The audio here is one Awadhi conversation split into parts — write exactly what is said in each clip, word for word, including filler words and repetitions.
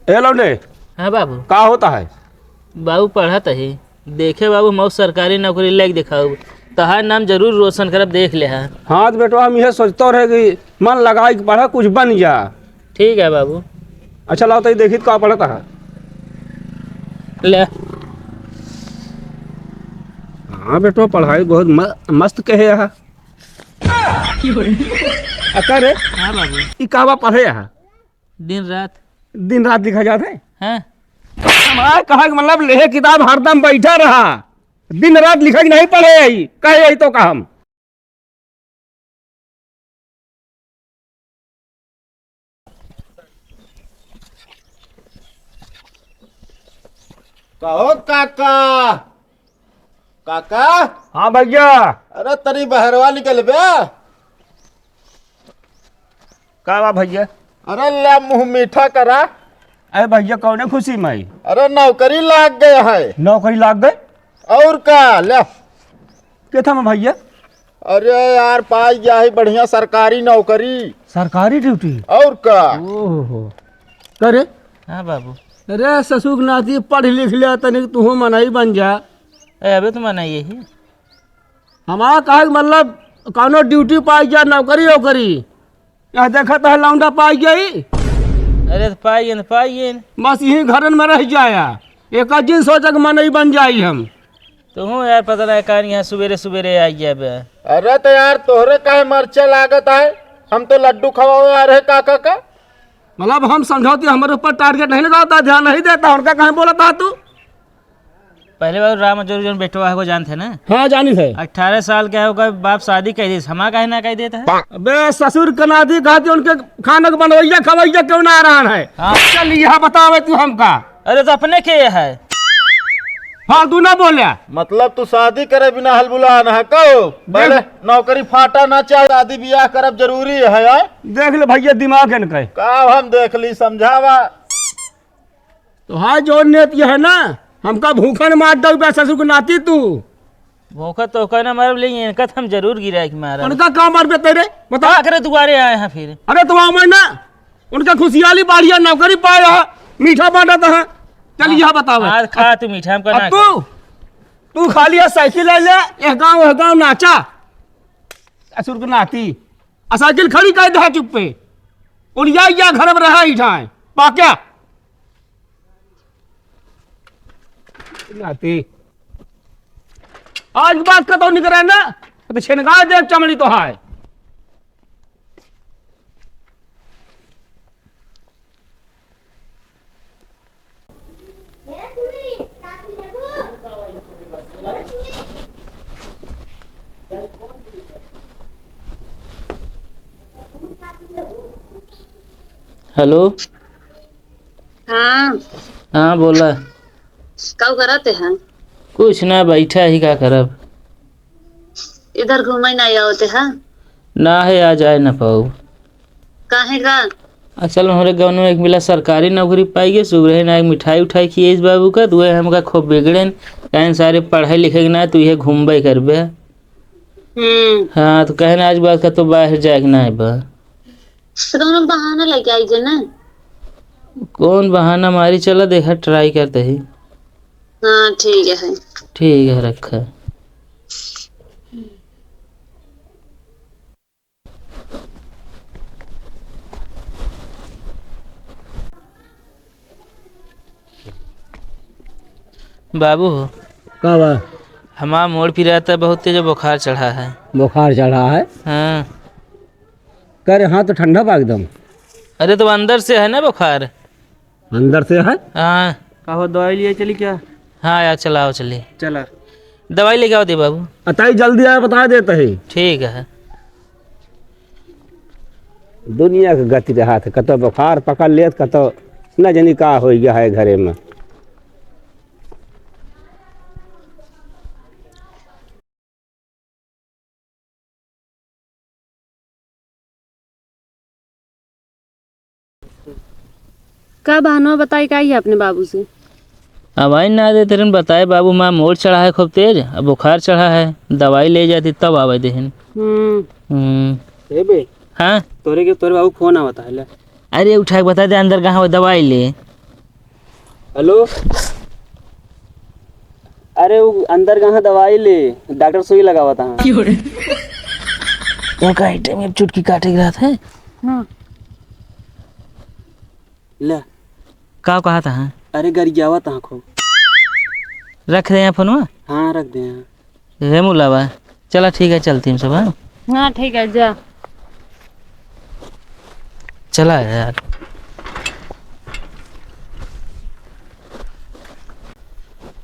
ए लौंडे, हाँ बाबू। का होता है? बाबू पढ़त ही। देखे बाबू, हम सरकारी नौकरी लेके दिखाऊ, तहार नाम जरूर रोशन करब, देख ले हा। हाँ तो बेटवा, हम यह सोचते रहे कि मन लगाई के पढ़ा, कुछ बन जा। ठीक है बाबू। अच्छा लाओ तो ये देखी तो का पढ़त है। ले। हाँ बेटवा, पढ़ाई बहुत म-, मस्त कहे है। अका रे, हाँ बाबू। ई का बा पढ़े है? दिन रात। दिन रात लिखा जात है? हाँ। हमार कहा कि मतलब लेहे किताब हरदम बैठा रहा, दिन रात लिखा कि नहीं पढ़े आई, कहे आई तो का हम। कहो काका, काका। हाँ भैया। अरे तनी बहरवा निकल बे। का बा भैया? अरे ले मुँह मीठा करा। अरे भैया कौने खुशी में? अरे नौकरी लाग गया है। नौकरी लाग गए? और का ले। के था में भैया? अरे यार पाई गया है बढ़िया सरकारी नौकरी। सरकारी ड्यूटी? और का। ओहो। करे? हाँ बाबू। अरे ससुर के नाती पढ़ लिख लिया तनिक तू मनई बन जा। ए, अबे तो मनई यही। हमारा कहे के मतलब कौनो ड्यूटी पाई गया, नौकरी वोकरी। यहाँ देखत है लौंडा पाई गई। अरे तो पाई गए, पाई गए। बस यही घरन में रह जाया, एक दिन सोचा कि मनई बन जाई हम। तो हूँ यार, पता नहीं कान यहाँ सुबेरे सुबेरे आई गया बे। अरे तो यार तोहरे काहे मरचा लागत है, हम तो लड्डू खवावे आ रहे काका का। मतलब हम समझौती हमारे ऊपर टारगेट नहीं लगाता, ध्यान नहीं देता, उनका कहाँ बोलता तू? पहले बार राम जोर जोन बेटवा है, वो जानते हैं ना? हाँ, जानी थे। अठारह साल के है, ओकर बाप शादी कह दिस, हमारा काहे ना कह देता है? अबे ससुर कनादी कहती उनके खाना के बनवैया खवैया क्यों ना आ रहा है? हाँ। चल यहाँ बतावे तू हमका। अरे तो अपने के है? फालतू ना बोल्या। मतलब तू शादी करे बिना हलबुला ना है कहो? पहले देख नौकरी फाटा ना चाहे, शादी बियाह करब जरूरी है यार। देख ले भैया दिमाग इनके। का हम देख ली समझावा। तो हाँ, जो नेत ये है ना, हमका भूखन मार दऊ बे ससुर के नाती तू। भूखा तो ओका ना मारब, लेकिन इनका तो हम जरूर गिरा के मारब। उनका का मारबे तेरे? बता। का करे दुआरे आए हैं फिर? अरे तो वहाँ मैं ना, उनका खुशियाली बाढ़िया नौकरी पाए रहा, मीठा बांटत है। चल हाँ, यह बतावे। आज खा तू मीठा, हमको अब ना तू, खा। तू खाली ये साइकिल ले ले, एक गाँव, एक गाँव नाचा। ससुर के नाती। आ साइकिल खड़ी कर दे चुप्पे। उलिया या घर में रहा ही जाए। पाक्या? नाती। आज बात का तो निकरे ना, तो छिनका दे चमड़ी तो हाय। हेलो। हाँ। हाँ, बोला। का करत है? कुछ ना, बैठा ही, का करब? इधर घूमे ना आवत है? ना है, आज आए ना पाऊ। काहे का? असल में हमरे गाँव में एक मिला सरकारी नौकरी पाई गए, सुबह ना एक मिठाई उठाई खिएस बाबू का, तो वह हमका खूब बिगड़ेन, कहेन सारे पढ़े लिखे के ना, तू ये घूमबे करबे। हम्म। हाँ, तो कहेन आज बाद का तो बाहर जाए के ना बा। तो कौनो बहाना लेके आई जे ना। कौन बहाना मारी, चला देखा, ट्राई करते ही। हाँ, ठीक है। ठीक है, रखा। बाबू हो। का बा? हमार मोड़ पिराता, बहुत तेज बुखार चढ़ा है। बुखार चढ़ा है? हाँ। करे हाँ तो ठंडा बा एकदम। अरे तो अंदर से है ना बुखार। अंदर से है? हाँ। का हो, दवाई लिए चली क्या? हाँ यार, चलाओ चली। चला। दवाई लेके आओ दे बाबू। अताई जल्दी आए, बता देते हैं। ठीक है। दुनिया के गति रहा था, कतो बुखार पकड़ लेत, कतो न जानी का हो गया है घरे में। का बहाना बताई का ही अपने बाबू से? अब आई ना दे तेरे बताए बाबू, माँ मोड़ चढ़ा है खूब तेज, अब बुखार चढ़ा है, दवाई ले जाती तब आवे देहन। हम्म। हम्म। ए बे। हाँ? तोरे के तोरे बाबू फोन आवता है ले। अरे उठा के बता दे अंदर कहाँ हो दवाई ले। हेलो, अरे वो अंदर कहाँ दवाई ले, डॉक्टर सुई लगावत है। वो का आइटम में चुटकी काटे के रहत है। हाँ। ले। का कहत है? अरे गरियावत है खूब। रख दे यहाँ फोनवा। हाँ रख दे यहाँ। हे मुलावा, चला ठीक है, चलती हम सब, हाँ? हाँ, ठीक है, जा। चला यार।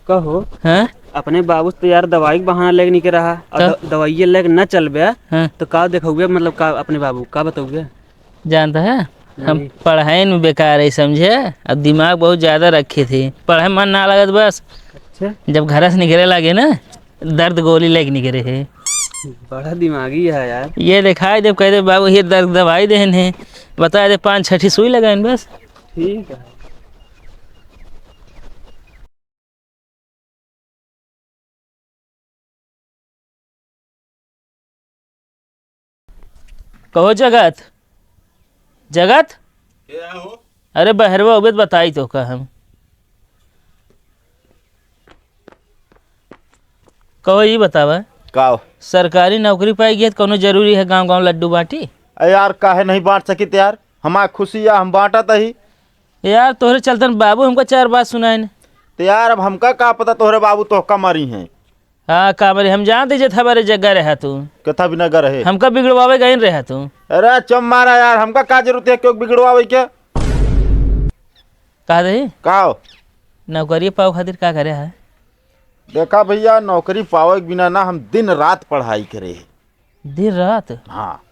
कहो, हैं? अपने बाबू से तो यार दवाई के बहाना लेके निकल रहा, और तब? द-, दवाइये लेके न चलबे, हाँ। तो का देखौगे, मतलब का अपने बाबू, का बतौगे? जानता है, हम नहीं। पढ़ाई में बेकार है, समझे? अब दिमाग बहुत ज्यादा रखे थे, पढ़ाई में मन ना लगत बस। अच्छा। जब घर से निकले लगे ना, दर्द गोली लेके निकले है। बड़ा दिमागी है यार। ये दिखाई दे, कह दे, "बाबू, ये दर्द दवाई देन है," बता दे, पाँच छठी सुई लगाइन बस। ठीक है। कहो जगत, जगत। के हो? अरे बहरवा उबे त बताई तो का हम। कहो ई बतावा। का हो? सरकारी नौकरी पाई गई त कौनो जरूरी है गांव गांव लड्डू बांटी? अरे यार काहे नहीं बांट सकित यार, हमार खुशी या हम बांटत ही। यार तोहरे चलतन बाबू हमका चार बात सुनाइन। तो यार अब हमका का पता तोहरे बाबू तोहका मारी हैं। हाँ, का बोले, हम जानते जे था बारे जगह रहा तू। कथा बिना गर है। हमका बिगड़वावे गइन रहा तू। अरे चुप मारा यार, हमका का जरूरत है क्यों बिगड़वावे के? कहा दही? का हो? नौकरी पावे खातिर का करे है? देखा भैया, नौकरी पावे के बिना ना हम दिन रात पढ़ाई करे है। दिन रात? हाँ।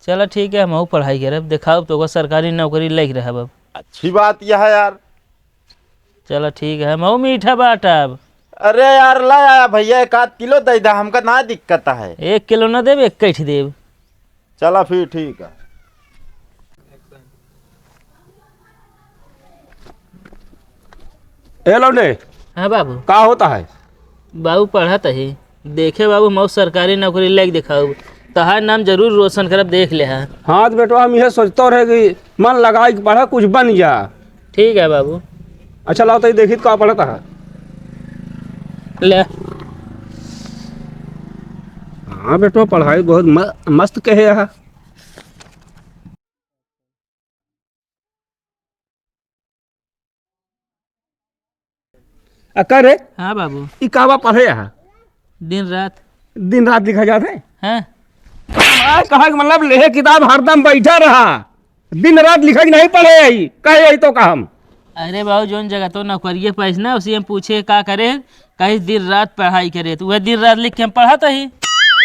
चला ठीक है, हमहू पढ़ाई करब, देखाउब तो सरकारी नौकरी लग रहब अब। अच्छी बात यह है यार। चला ठीक है, हमहू मीठा बाटब। अरे यार, ला आया भैया, एक आध किलो दे दा, हमका ना दिक्कत है। एक किलो ना देब, एक कैठ देब। चला फिर ठीक है। ए लौंडे, हाँ बाबू। का होता है? बाबू पढ़त ही, देखे बाबू, मऊ सरकारी नौकरी लेके दिखाऊ, तहार नाम जरूर रोशन करब, देख ले हा। हाँ तो बेटवा, हम यह सोचते रहे कि मन लगाई के पढ़ा, कुछ बन जा। ठीक है बाबू। अच्छा लाओ तो ये देखी तो का पढ़त है। ले। हाँ बेटवा, पढ़ाई बहुत म-, मस्त कहे है। अका रे? हाँ बाबू। ई का बा पढ़े हा? दिन रात। दिन रात लिखा जात है? हाँ। आ, कहा कि मतलब लेहे किताब हरदम बैठा रहा, दिन रात लिखा कि नहीं पढ़े आई, कहे आई तो काम। अरे बाबू, जौन जगह तो नौकरिये पाइस ना, उसी हम पूछे का करे, कहीं दिन रात पढ़ाई करे, तो वह दिन रात लिख के हम पढ़त ही।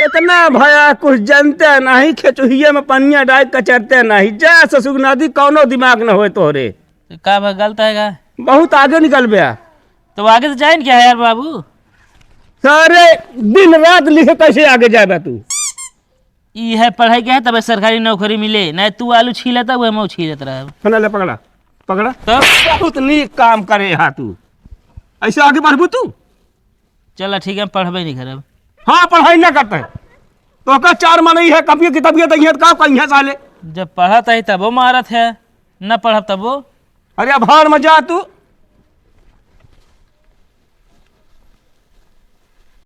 इतना भया कुछ जनते नहीं, खेचुहिया में पनिया डाल कचरते नहीं, जा ससुर नाती, कौनो दिमाग न होए तोहरे। तो का भा गलत है का? बहुत आगे निकल गया। तो आगे तो जाइन क्या है यार बाबू? सारे दिन रात लिखे कैसे आगे जाबे तू? ई है पढ़ाई के है तबे सरकारी नौकरी मिले, नहीं तू आलू छीलता, वह मऊ छीलत रहे। पकड़ा ले, पकड़ा, पकड़ा। तब? बहुत नीक काम करे हा तू, ऐसे आगे बढ़बू तू? चला ठीक है, हम पढ़बे नहीं करब। हाँ, पढ़ाई ना करते। तो का चार मनई है, कॉपी किताबिया दइहे, का कहिए साले? जब पढ़त है तबो मारत है, न पढ़ब तबो। अरे अब भाड़ में जा तू,